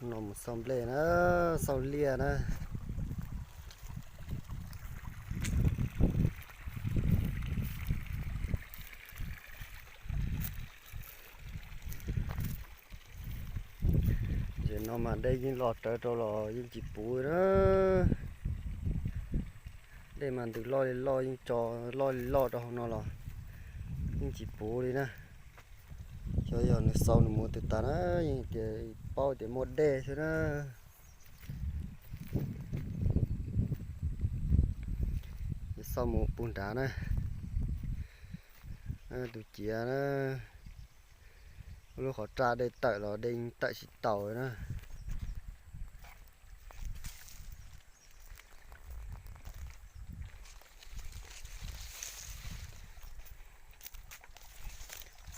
No mus xauj nplej na, xauj liaj na. Ces no mas dej yeej los rawv rau los yeej tsis puv na. Dej mas ntws loj li loj, yeej tso loj li loj rau hauv no los yeej tsis puv li na. Xyov yog nws xaus nws mus twg tas na, yeej tias paub tias muaj dej xwb na. Ces xauj mus puag nrad na, tus ciav na, lub qhov raj dej tawm los dej tawm tsis taus na.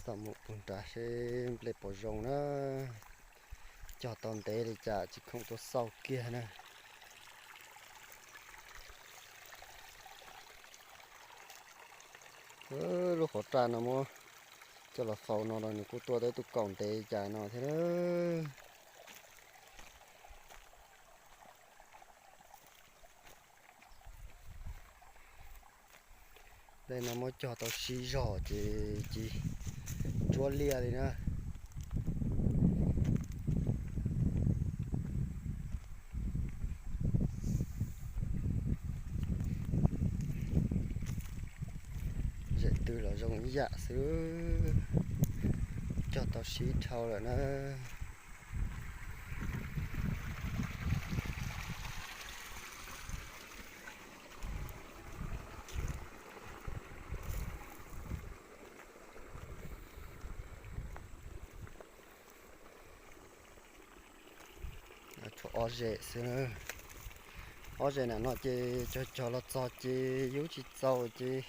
Xauj mus puag nrad seb nplej puas zoo na, cog tau ntev li cas tsis khoom tuaj xauj kiag na. Lub qhov raj no muab coj los faus no los nws kuj tuaj tau ib tug kaum ntev li cas no thiab na. Dej no muab cog tau sib zog ces tsis ntsuab liaj li na. Zem twg los zoo ib yam xwb, cog tau sib dhau lawm na. Tshuav ob zem xwb na. Ob zem na no ces cog cog los txog ces yub tsis txaus ces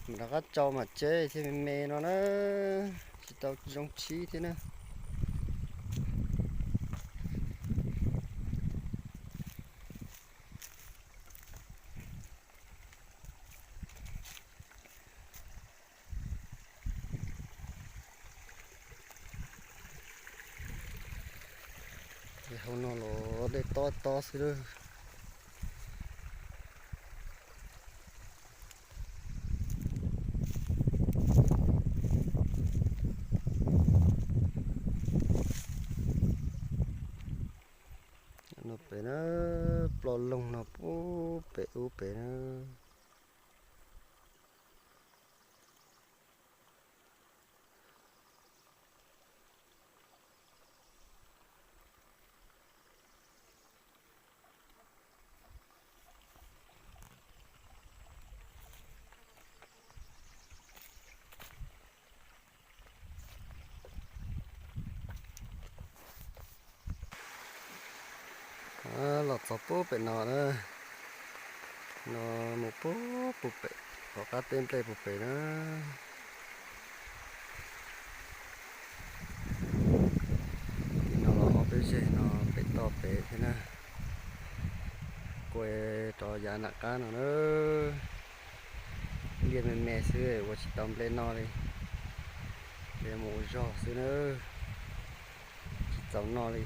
mam rov qab tsau mam tseb thiaj me me no na, tsis tau zoo tshib thiab na. Hauv no los dej tob tob xwb lawm. No pem na, ploj loog no pub pem ub pem na. Los txog pub pem no na, no mus pub pem, tom qab teb nplej pub pem na. Tim no los ob peb zeg no pem toj pem thiab na. Kuj rov yav nram qab no na, liaj me me xwb ua tsis tau nplej noj li, liaj mus ua zog xwb na, tsis txaus noj li.